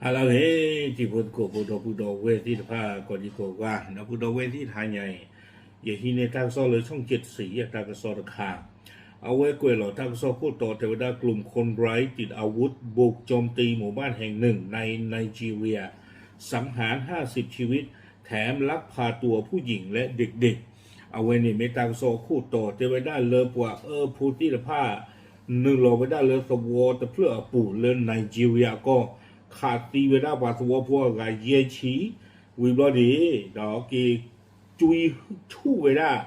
ဟါလၢအဂ့ၤ တံၤဖိသကိးဖိ ဒီပုၢ်ဒီဝဲၢ်သ့ၣ်တဖၣ် ကိးဒံကိးဂၤ ဒီပုၢ်ဒီဝဲၢ်သ့ၣ်တဟါညါအံၤ ယဟံးန့ၢ်တၢ်ကစီၣ်လၢ ช่องเจ็ดสี အတၢ်ကစီၣ်တခါ အဝဲကွဲးလီၤတၢ်ကစီၣ်ခိၣ်တီတဲဝဲဒၣ် กลุ่มคนร้ายติดอาวุธบุกโจมตีหมู่บ้านแห่งหนึ่งในไนจีเรีย สังหารห้าสิบชีวิต แถมลักพาตัวผู้หญิงและเด็กๆ အဝဲန့ၣ်မ့ၢ်တၢ်ကစီၣ်အခိၣ်တီတဲဝဲဒၣ်လၢပှၤအၢဖိသ့ၣ်တဖၣ် နုာ်လီၤဝဲဒၣ်လၢသဝီတဖျၢၣ်အပူၤလၢ Nigeria ကီၢ် ခးသံဝဲဒၣ်ပှၤသဝီဖိအဂၤယဲၢ်ဆံ ဝံၤဘျီန့ၣ် ဒီးက့ၤ ကွံဆူၣ်ဝဲဒၣ်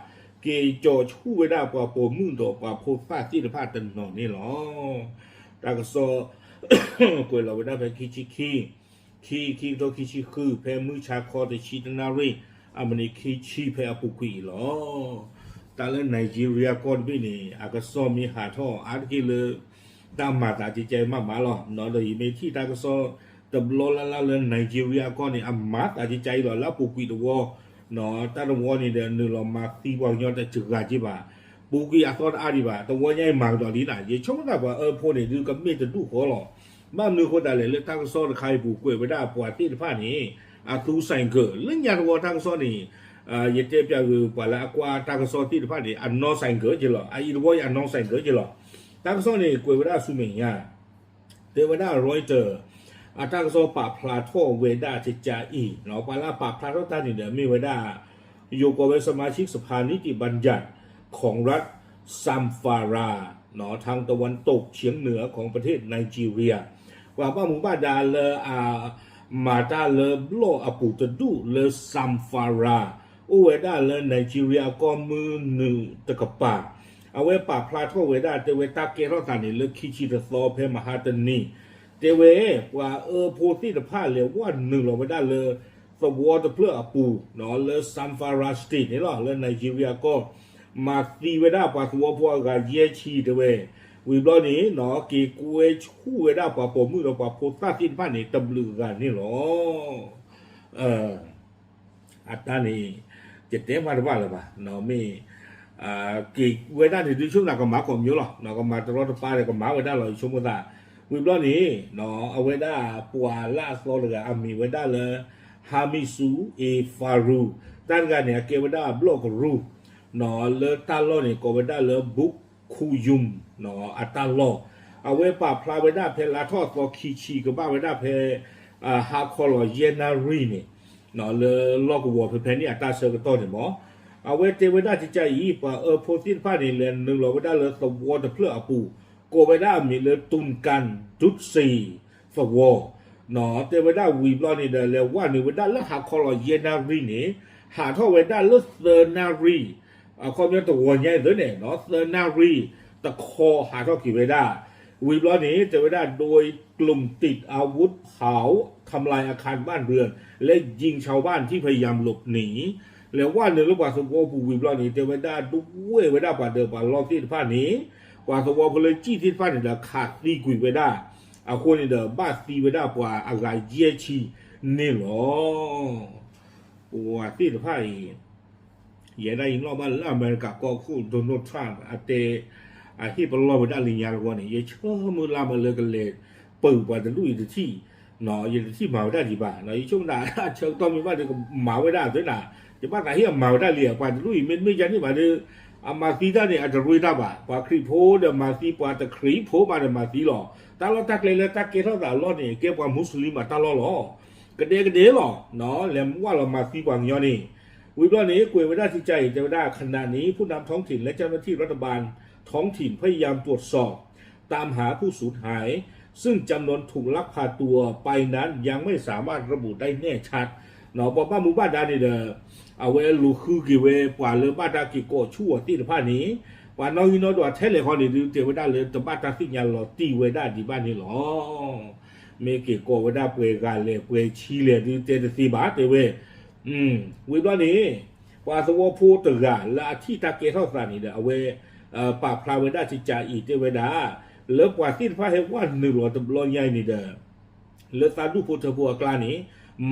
က့ၤကၠီၤဆူၣ်ဝဲဒၣ်ပှၤပိာ်မုၣ်ဒီးပှၤဖိသၣ်သ့ၣ်တဖၣ်တနီၤန့ၣ်လီၤ. တၢ်ကစီၣ် ကွဲးလီၤဝဲဒၣ်ဖဲခံဆံခံ ခံ ခံကထိခံဆံဃု ဖဲမုၢ်ဆါခီတဆံတနၣ်ရံၣ် အမံးနံးခံဆံဖဲအပူၤကွံာ်အံၤလီၤ. တၢ်လၢ Nigeria ကီၢ်တဘ့ၣ်န့ၣ် အကစီၣ်မ့ၢ်ဟးထီၣ်အါတက့ၢ်လၢ တၢ်မၤသးကဲကဲမးမးလီၤ. ဒီးယမ့ၢ်ထံၣ်တၢ်ကစီၣ်တဘျီလၢ်လၢ်လၢ Nigeria ကီၢ်န့ၣ် အမၤသးကဲကဲအံၤလီၤ. လၢအပူၤကွံာ်တဝီ တၢ်တဝီန့ၣ်ဒီး နုာ်လီၤမၤသံပှၤကညီတစှၤက့ဘၣ်. ပူၤကွံာ်အသီတအါဒံးဘၣ်. တဝီညါအံၤမၤကဒီးလံနၤ ယဆိကမိၣ်သးပှၤအၢဖိန့ၣ် ဒုးကမ့ၢ်တဒူၣ်ဃီလီၤ. ဘၣ်မနုၤအဃိသတးလဲၣ် လၢတၢ်ကစီၣ်တခါအံၤပူၤကွဲးဝဲဒၣ်ပှၤသ့ၣ်တဖၣ်န့ၣ် အသူဆိုင်ကယ် လၢညါတဝီတၢ်ကစီၣ်န့ၣ် ယတဲပျးဂ့ၤ ပှၤလၢအကွၢ်တၢ်ကစီၣ်သ့ၣ်တဖၣ်န့ၣ် အနီၢ်ဆိုင်ကယ်က့လီၤ. အအံၤတဝီအံၤအနီၢ်ဆိုင်ကယ်က့လီၤ. တၢ်ကစီၣ်န့ၣ် ကွဲးဝဲဒၣ်ဆူမဲာ်ညါ တဲဝဲဒၣ် Reuters အတၢ်ကစီၣ်ပာ်ဖျါထီၣ်ဝဲဒၣ်ကကးအံၤ ပှၤလၢအပာ်ဖျါထီၣ်တၢ်န့ၣ်ဒီး မ့ၢ်ဝဲဒၣ် ယိၤကိးဝဲ สมาชิกสภานิติบัญญัติของรัฐ ซามฟารา ทางตะวันตกเฉียงเหนือของประเทศไนจีเรีย ပှၤဘၣ်မူဘၣ်ဒါလၢအ မၤတၢ်လၢဘျီၣ်အပူၤတဒူၣ်လၢ ซามฟารา အိၣ်ဝဲဒၣ်လၢ Nigeria ကီၢ်မုၢ်နုာ်တကပၤ အဝဲပာ်ဖျါထီၣ်ဝဲဒၣ် တဲဝဲတၢ်ကဲထီၣ်သးန့ၣ်လၢခံဆံတသီဖဲမဟါတနံၤ တဲဝဲ ပှၤအၢဖိသ့ၣ်တဖၣ်လဲၤဝဲနုာ်လီၤဝဲဒၣ်လၢ သဝီတဖျၢၣ်အပူၤ လၢ Zamfara State န့ၣ်လီၤ လၢ Nigeria ကီၢ် မၤသံဝဲဒၣ်ပှၤသဝီဖိအဂၤယဲၢ်ဆံ တဲဝဲ ဝံၤဘျီန့ၣ် က့ၤကွဲဆူၣ်ဝဲဒၣ်ပှၤပိာ်မုၣ်ဒီးပှၤဖိသၣ်သ့ၣ်တဖၣ်န့ၣ် တဘျုးဂၤန့ၣ်လီၤ. အတၢ်န့ၣ် ယတဲမးတဘၣ်လၢၤဘၣ် မ့ၢ် က့ၤဝဲဒၣ်န့ၣ် ဒုးဆိကမိၣ်ကမၤကိးမံၤလီၤ ကမၤတရီတပါဒီးကမၤဝဲဒၣ်လီၤ ယဆိကမိၣ်သး ဝံၤဘျီန့ၣ် အဝဲဒၣ်ပှၤလၢအသီတဂၤအမံၤဝဲဒၣ်လၢ Hamisu A Faru တၢ်တဂၤန့ၣ် အကဲဝဲဒၣ်ဘျီၣ်ကရူၢ် လၢတၢ်လီၢ်န့ၣ် ကိးဝဲဒၣ်လၢ Bukuyum အတၢ်လီၢ် အဝဲပာ်ဖျါဝဲဒၣ်ဖဲလါထီၣ်အသီခံဆံ ကဘၣ်ဝဲဒၣ်ဖဲ ဟါခီလီၤယဲၢ်နၣ်ရံၣ်န့ၣ် လၢလီၢ်ကဝီၤဖဲဖဲန့ၣ်အတၢ်ဆၢကတီၢ်န့ၣ်မး အဝဲတဲဝဲဒၣ်ကကးအံၤ ပှၤအၢဖိသ့ၣ်တဖၣ်န့ၣ် လဲၤနုာ်လီၤဝဲဒၣ်လၢသဝီတဖျၢၣ်အပူၤ ကိးဝဲဒၣ်အမံၤလၢ Tunkan Dutse သဝီ တဲဝဲဒၣ်ဝံၤဘျီန့ၣ်ဒီး လဲၤဝဲနုာ်ဝဲဒၣ်လၢဟါခီလီၤယဲၢ်နၣ်ရံၣ်န့ၣ် ဟးထီၣ်ဝဲဒၣ်လၢသၢနၣ်ရံၣ် အခီပညီတဝီညါအံၤသ့န့ၣ် သၢနၣ်ရံၣ် တခီဟးထီၣ်က့ၤဝဲဒၣ် ဝံၤဘျီန့ၣ် တဲဝဲဒၣ် โดยกลุ่มติดอาวุธเผาทำลายอาคารบ้านเรือนและยิงชาวบ้านที่พยายามหลบหนี လဲၤဝဲနုာ်လၢပှၤသဝီပူၤဝံၤဘျီန့ၣ် တဲဝဲဒၣ်ဒုးဝဲၢ်ဝဲဒၣ်ပှၤဒၢးပှၤလီၢ်သ့ၣ်တဖၣ်န့ၣ် ပှၤသဝီဖိလၢကံၣ်သ့ၣ်တဖၣ်န့ၣ်ဒီးခးသံကွံာ်ဝဲဒၣ် အဃိန့ၣ်ဒီး ဘၣ်သံဝဲဒၣ်ပှၤအဂၤယဲၢ်ဆံန့ၣ်လီၤ. ပှၤသ့ၣ်တဖၣ်အံၤ ယဲဒၣ်အံၤနီၣ်ဘၣ်လၢအမဲရကၤကီၢ်ခိၣ် Donald Trump အတဲ အဟ့ၣ်ပလီၢ်ဝဲဒၣ်လၢညါတဝီန့ၣ် ယဆၢမုၢ်လၢ်မးလၢကလဲၤပၢၢ်ပှၤတဒူၣ်အံၤတထံၣ် ယတထံၣ်မၤဝဲဒၣ်ဒံးဘၣ် ယဆိကမိၣ်ဒၣ်အဆၢကတီၢ်မ့ၢ်ဘၣ်ဒီးကမၤဝဲဒၣ်သ့နၤ ယဘၣ်သးဟ့ၣ်အမၤဝဲဒၣ်လံ ပှၤတဒူၣ်အံၤမ့တမ့ၢ်ယါန့ၣ်ဘၣ်ဒီး အမၤသံတၢ်န့ၣ် အတရ့တၢ်ဘၣ် ပှၤခရံာ်ဖိဒီးမၤသံ ပှၤတခရံာ်ဖိဘၣ်ဒီးမၤသံလီၤ တၢ်လီၢ်တၢ်ကျဲလၢတၢ်ကဲထီၣ်သးအလီၢ်န့ၣ် ကဲပှၤမူစလံမးတၢ်လီၢ်လီၤ ကဒဲကဒဲလီၤ လဲၤဝဲလီၤမၤသံပှၤကညီန့ၣ် ဝံၤဘျီန့ၣ် ကွဲးဝဲဒၣ်ကကးအံၤ တဲဝဲဒၣ် ขณะนี้ผู้นำท้องถิ่นและเจ้าหน้าที่รัฐบาลท้องถิ่น พยายามตรวจสอบตามหาผู้สูญหาย ซึ่งจำนวนถูกลักพาตัวไปนั้นยังไม่สามารถระบุได้แน่ชัด ပှၤဘၣ်မူဘၣ်ဒါန့ၣ်ဒီး အဝဲလူၤဃုက့ၤဝဲပှၤလၢဘၣ်တၢ်က့ၤကိးဆူၣ်အီၤသ့ၣ်တဖၣ်န့ၣ် ပှၤနီၣ်ဂံၢ်နီၣ်ဒွးထဲလဲၣ်ဃီန့ၣ်ဒုး တဲဝဲဒၣ်လၢတဘၣ်တၢ်သ့ၣ်ညါလီၤတံၢ်ဝဲဒၣ်ဒံးဘၣ်န့ၣ်လီၤ. မ့ၢ်က့ၤကိးဝဲဒၣ်ပှဲၤဂၤလဲၣ်ပှဲၤဆံလဲၣ်ဒုးတဲတသ့ဘၣ်တဲဝဲ ဝံၤဘျီန့ၣ် ပှၤသဝီဖိတဂၤလၢအထံၣ်တၢ်ကဲထီၣ်သးန့ၣ်ဒီး အဝဲ ပာ်ဖျါဝဲဒၣ်ကကးအံၤတဲဝဲဒၣ် လၢပှၤသ့ၣ်တဖၣ်ဟဲဝဲနုာ်လီၤတဘျီညါအံၤန့ၣ်ဒီး လၢသးဒူၣ်ဖိထၢဖိအကျါန့ၣ်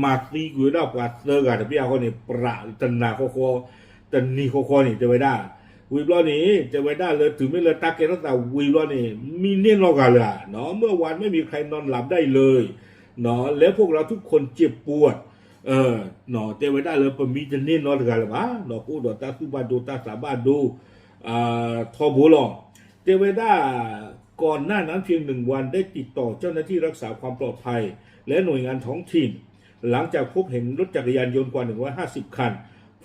မၤသံကွံာ်ဝဲဒၣ်ပှၤသၢဂၤတဘျီအဃိန့ၣ် ပြးတနၤဃီဃီ တနံၤဃီဃီန့ၣ် တဲဝဲဒၣ် ဝံၤဘျီန့ၣ် တဲဝဲဒၣ်လၢတုၤမ့ၢ်လၢတၢ်ကဲထီၣ်သးဝံၤဘျီန့ၣ် မံန့ၢ်နီၢ်ဂၤလၢာ် เมื่อวานไม่มีใครนอนหลับได้เลย แล้วพวกเราทุกคนเจ็บปวด တဲဝဲဒၣ်လၢပမံတန့ၢ်နီတဂၤလၢၤဘၣ်, ပအိၣ်ဒီးတၢ်သူၣ်ဘၣ်ဒိတၢ်သးဘၣ်ဒိ ထီဘိလီၤ. တဲဝဲဒၣ် ก่อนหน้านั้นเพียงหนึ่งวันได้ติดต่อเจ้าหน้าที่รักษาความปลอดภัยและหน่วยงานท้องถิ่น หลังจากพบเห็นรถจักรยานยนต์กว่าหนึ่งร้อยห้าสิบคัน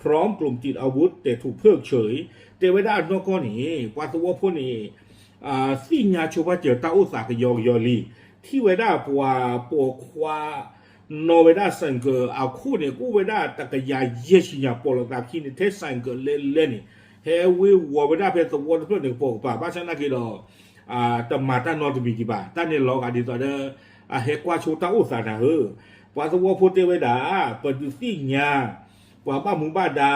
พร้อมกลุ่มติดอาวุธแต่ถูกเพิกเฉย တဲဝဲဒၣ်အနီၢ်ကီၢ်န့ၣ် ပှၤသဝီဖိန့ၣ် သ့ၣ်ညါဆိဘၣ်စၢၤတၢ်အိၣ်သးကယီကယီလံ, ထံၣ်ဝဲဒၣ်ပှၤပိာ်ခွါ နီၢ်ဝဲဒၣ် ဆိုင်ကယ် အခိၣ်န့ၣ် ကအိၣ်ဝဲဒၣ်တကယၤယဲၢ်ဆံညါ ပိာ်လိာ်သးခံန့ၣ် ထဲ ဆိုင်ကယ် လဲလဲန့ၣ် ဟဲဝ့ၤဝီၤဝဲဒၣ်ဖဲသဝီတဖျၢၣ်န့ၣ် ကပိာ်ကပၤ ဘၣ်ဆၣ်နာ်က့ဒီး တမၤတၢ်နီတမံၤဒံးဘၣ်, တၢ်န့ၣ်လီၤဂာ်ဒ်သိးဒီး အဟဲကွၢ်ဆိတၢ်အိၣ်သးနၤဧၢ, ပှၤသဝီဖိတဲဝဲဒၣ် ပဒုးသ့ၣ်ညါ ပှၤဘၣ်မူဘၣ်ဒါ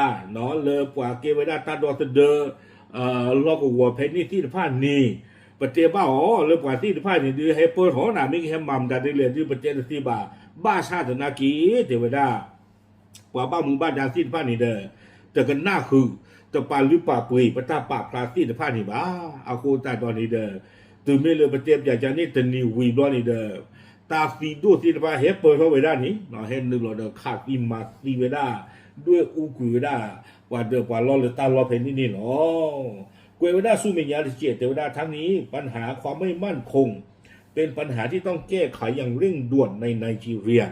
လၢပှၤကဲဝဲဒၣ်တၢ်ဒီသဒၢ လီၢ်ကဝီၤဖဲန့ၣ်သ့ၣ်တဖၣ်န့ၣ် ပတဲဘၣ်အီၤလၢပှၤသ့ၣ်တဖၣ်န့ၣ်ဒုး ဟဲပၢၢ်ထီၣ်နၤ မ့ၢ်ကဟဲမၤမတၤဒ်လဲၣ်ဒုး ပတဲတသ့ဘၣ်, ဘၣ်ဆၣ်သနာ်က့ တဲဝဲဒၣ် ပှၤဘၣ်မူဘၣ်ဒါသ့ၣ်တဖၣ်န့ၣ်ဒီး တကနၣ်ဃုာ် တပာ်လုၢ်ပာ်ပှ့ၤ ပတၢ်ပာ်ဖျါသ့ၣ်တဖၣ်န့ၣ်ဘၣ်. အဃိသတးဒီးန့ၣ်ဒီး တုၤမ့ၢ်လၢပတဲပၠးကန့ၣ်တနံၤဝံၤဘျီန့ၣ်ဒီး တၢ်သံဒိၣ်သ့ၣ်တဖၣ်ဟဲပၢၢ်ထီၣ်ဝဲဒၣ်န့ၣ် ဟဲနုာ်လီၤဒီးခးသံမၤသံဝဲဒၣ် ဒွဲၣ်အူကွံာ်ဝဲဒၣ် ပှၤဒၢးပှၤလီၢ်လၢတၢ်လီၢ်ဖဲန့ၣ်န့ၣ်လီၤ. ကွဲးဝဲဒၣ်ဆူမဲာ်ညါတစဲး တဲဝဲဒၣ် ทั้งนี้ ปัญหาความไม่มั่นคง เป็นปัญหาที่ต้องแก้ไขอย่างเร่งด่วนในไนจีเรีย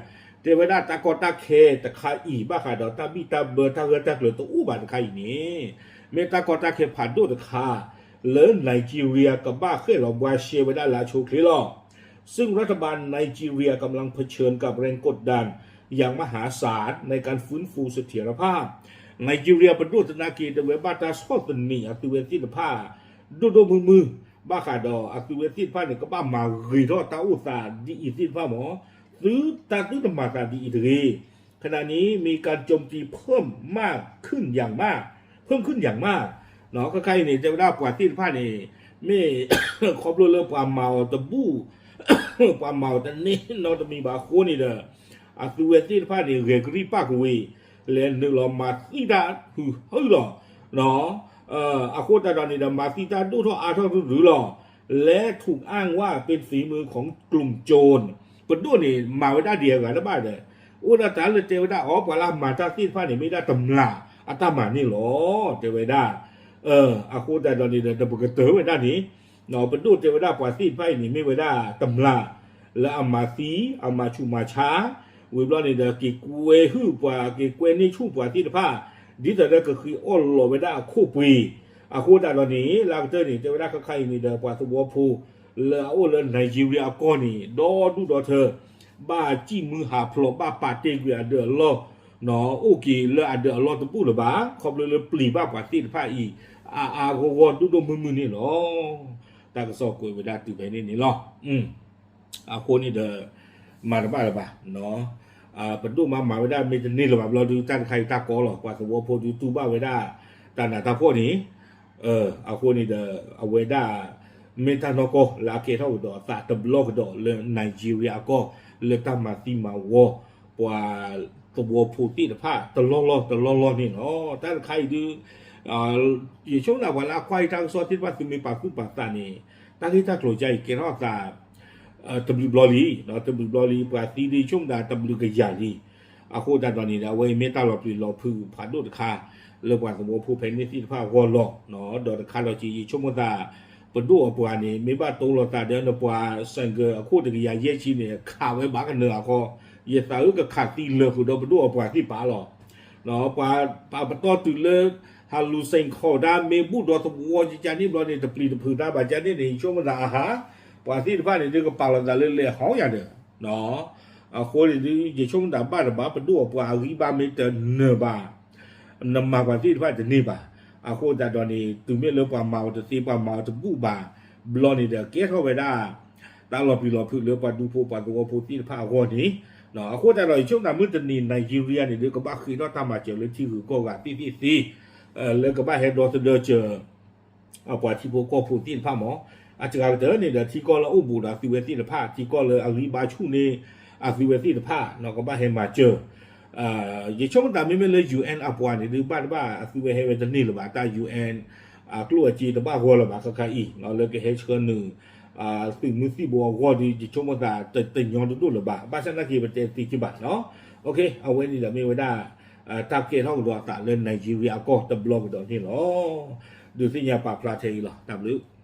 တဲဝဲဒၣ်တၢ်ကီတၢ်ခဲတခါအံၤ ဘၣ်ဃးဒီးတၢ်ဘံၣ်တၢ်ဘၢတၢ်ဂၢၢ်တၢ်ကျၢၤတအိၣ်ဘၣ်တခါအံၤန့ၣ် မ့ၢ်တၢ်ကီတၢ်ခဲဖးဒိၣ်တခါ လၢ Nigeria ကဘၣ်ဃဲၣ်လီၤဘှါရှဲဝဲဒၣ်လၢအဆိအချ့လီၤ. ซึ่งรัฐบาลไนจีเรียกำลังเผชิญกับแรงกดดันอย่างมหาศาลในการฟื้นฟูเสถียรภาพ Nigeria ပဒိၣ်သနာ်က့ တဝဲဘၣ်တၢ်ဆီၣ်သနံးအသုဝဲသ့ၣ်တဖၣ် ဒိၣ်ဒိၣ်မုၢ်မုၢ် ဘၣ်ဃးဒီးအသုဝဲသ့ၣ်တဖၣ်န့ၣ် ကဘၣ်မၤဂ့ၤထီၣ်တၢ်အိၣ်သးဒ်အံၤသ့ၣ်တဖၣ်မး သုတၢ်သုတမၤသးဒ်အံၤတဂ့ၤ. ขณะนี้มีการโจมตีเพิ่มมากขึ้นอย่างมาก เพิ่มขึ้นอย่างมาก ခဲခါအံၤန့ၣ် တဲဝဲဒၣ်ပှၤသ့ၣ်တဖၣ်န့ၣ် မ့ၢ်ခီဖျိလၢပှၤမၤအီၤတဘူၣ် ပှၤမၤအီၤတန့ၢ်နီတမံၤဘၣ်အဃိန့ၣ်ဒီး အသုဝဲသ့ၣ်တဖၣ်န့ၣ် ဂဲၤကရံၣ်ပာ်ကဝ့ၤ လဲၤနုာ်လီၤမၤသံတၢ်ဟုၣ်ဟုၣ်လီၤ. အဃိသတးဒီးန့ၣ်ဒီး မၤသံတၢ်ဒိၣ်ထီၣ်အါထီၣ်ရုရုလီၤ. และถูกอ้างว่าเป็นฝีมือของกลุ่มโจร ပဒိၣ်န့ၣ် မၤဝဲဒၣ်ဒ်အဂၤတဘၣ်ဒီး အိၣ်ဒၣ်တၢ်လၢတဲဝဲဒၣ်အီၤ ပှၤလၢအမၤတၢ်သ့ၣ်တဖၣ်န့ၣ် မ့ၢ်ဒၣ်တမျၢ်အတၢ်မၤန့ၣ်လီၤ တဲဝဲဒၣ်. အဃိသတးဒီးန့ၣ်ဒီး တပကတၢၢ်ဝဲဒၣ်န့ၣ် ပဒိၣ်တဲဝဲဒၣ်ပှၤသ့ၣ်တဖၣ်အံၤန့ၣ် မ့ၢ်ဝဲဒၣ်တမျၢ် လၢအမၤသံ အမၤဆူးမၤဆါ ဝံၤဘျီန့ၣ်ဒီး က့ၤကွဲဟုၣ်ပှၤ က့ၤကွဲန့ၢ်ဆူၣ်ပှၤသ့ၣ်တဖၣ် ဒ်သိးဒီးကဃ့အီၣ်လီၤဝဲဒၣ်အခိၣ်ပှ့ၤ အဃိသတးဒီးန့ၣ် လၢအကတၢၢ်န့ၣ် တဲဝဲဒၣ်ခဲခါအံၤန့ၣ်ဒီး ပှၤသဝီဖိ လၢအအိၣ်လၢ Nigeria အကီၢ်န့ၣ် ဒီဒူၣ်ဒီထၢ ဘၣ်စံၣ်မုၢ်ဟးဖျိး ဘၣ်ပာ်တ့ၢ်ကွံာ်အဒၢးအလီၢ် အိၣ်က့ၤလၢအဒၢးအလီၢ်တဘူၣ်လၢၤဘၣ် ခီဖျိလၢပျံၤဘၣ်ပှၤသ့ၣ်တဖၣ်အံၤ အါအါဂီၢ်ဂီၢ်ဒိၣ်ဒိၣ်မုၢ်မုၢ်န့ၣ်လီၤ. တၢ်ကစီၣ်ကွဲးဝဲဒၣ်တုၤဖဲန့ၣ်န့ၣ်လီၤ. အဃိန့ၣ်ဒီး မၤတဘၣ်လၢၤဘၣ် ပဒိၣ်မၤမၤဝဲဒၣ်မ့ၢ်တန့ၢ်လၢၤဘၣ်ဘျီဒုး တၢ်တခါအံၤတၢ်ကီလီၤ ပှၤသဝီဖိဒုးတူၢ်ဘၣ်ဝဲဒၣ် တၢ်နးတၢ်ဖှီၣ်န့ၣ် အဃိန့ၣ်ဒီး အဝဲဒၣ် မ့ၢ်တၢ်နီၢ်ကီၢ်လၢအကဲထီၣ်ကဒီးအသးတဘျီကဒီးလၢ Nigeria အကီၢ် လၢတၢ်မၤသံမၤဝီ ပှၤသဝီဖိသ့ၣ်တဖၣ်တလီၢ်လီၢ်တလီၢ်လီၢ်န့ၣ်လီၤ. တၢ်တခါအံၤဒုး ယဆိကမိၣ်ဒၣ်ပှၤလၢအကွၢ်ယတၢ်ကစီၣ်သ့ၣ်တဖၣ်သုမ့ၢ်ပာ်သူၣ်ပာ်သးန့ၣ် တၢ်ဂ့ၢ်တၢ်ကျိၤကါအံၤကဲထီၣ်အသး တဘျုးဘျီလံ တဘျုးဘျီလံ ပှၤသံဒုးယဆိကမိၣ်ဒၣ်တဘျုးကယၤလံ. အဃိသတးဒီးန့ၣ်ဒီး အဝဲအံၤမ့ၢ်တၢ်လီၤပျံၤလီၤဖုးဖးဒိၣ်တခါ လၢပှၤသဝီဖိဖဲန့ၣ်သ့ၣ်တဖၣ်အဂီၢ်လီၤ. ဒီးတခါဒီးက့ၤ ယဆိကမိၣ်သး ပဒိၣ်အပှၤန့ၣ် မ့ၢ်ဘၣ်တိလိာ်သးဒီးနပှၤ ဆိုင်ကယ် အခိၣ်တကယၤယဲၢ်ဆံန့ၣ် ခးဝဲဘၣ်ကနၢၤအခီ ယသးဧၢကခးသံလၢာ်ဃုာ်ဒီးပဒိၣ်အပှၤသ့ၣ်တဖၣ်လီၤ. ပှၤပတီၢ်တုၤလၢ ဟးလူၤ ဆိုင်ကယ် ဒၣ်မ့ၢ်ဘူၣ်ဒီးသဝီယကန့ၣ်ဘျီန့ၣ် တပျံၤတဖုးတၢ်ဘၣ်ကန့ၣ်န့ၣ် ယဆိကမိၣ်သးအဟါ ပှၤသ့ၣ်တဖၣ်န့ၣ်ဒုးကပာ်လီၤသးလၢလဲၤဟီယၤဒီး အဃိန့ၣ်ဒုး ယဆိကမိၣ်သးဘၣ်တဘၣ် ပဒိၣ်အပှၤအဂံၢ်ဘါမ့ၢ်တနၢၤဘၣ် နမၤပှၤသ့ၣ်တဖၣ်တန့ၢ်ဘၣ်. အဃိသတးဒီးန့ၣ် တုၤမ့ၢ်လၢပှၤမၤအီၤတသ့ ပှၤမၤအီၤတဘူၣ်ဘၣ်ဘျီန့ၣ်ဒီး ကဲထီၣ်ဝဲဒၣ် တၢ်လီၤပျံၤလီၤဖုးလၢပှၤဒူဖိပှၤသဝီဖိသ့ၣ်တဖၣ်အဂီၢ်န့ၣ် အဃိသတးဒီး ယဆိကမိၣ်သးမုၢ်တနံၤ Nigeria န့ၣ်ဒုး ကဘၣ်ဃ့ထီၣ်တၢ်မၤစၢၤလၢထံဂုၤကီၢ်ဂၤသ့ၣ်သ့ၣ်သ့ လၢကဘၣ်ဟဲဒီသဒၢစၢၤ အပှၤထံဖိကီၢ်ဖိသ့ၣ်တဖၣ်မး, အစှၤကတၢၢ်န့ၣ်ဒီး ထံကီၢ်လၢအအိၣ်ဘူးဒီးအသုဝဲသ့ၣ်တဖၣ် ထံကီၢ်လၢအဂံၢ်ဘါဆူၣ်န့ၢ် အသုဝဲသ့ၣ်တဖၣ် ကဘၣ်ဟဲမၤစၢၤ, ယဆိကမိၣ်သးမ့မ့ၢ်လၢ UN အပှၤန့ၣ်ဒုး ဘၣ်တဘၣ်အသုဝဲဟဲဝဲတန့ၢ်လၢၤဘၣ် တၢ် UN အကျိၣ်အစ့တဘၣ်ဂီၢ်လၢၤဘၣ် ခဲခါအံၤ လၢကဟဲဆှၢနုာ် သုးမုၢ်သံၣ်ဘိအဂီၢ်ဒီး ယဆိကမိၣ်သးတညီတဒိၣ်လၢၤဘၣ်. ဘၣ်ဆၣ်သနာ်က့ ပတဲသ့က့ဘၣ်နီၤ. အဝဲန့ၣ်ဒီးမ့ၢ်ဝဲဒၣ် တၢ်ကဲထီၣ်ကဒီးအသးလၢ Nigeria အကီၢ်တဘျီကဒီးန့ၣ်လီၤ. ဒုးသ့ၣ်ညါပာ်ဖျါထဲအံၤလီၤ. တၢ်ဘျုး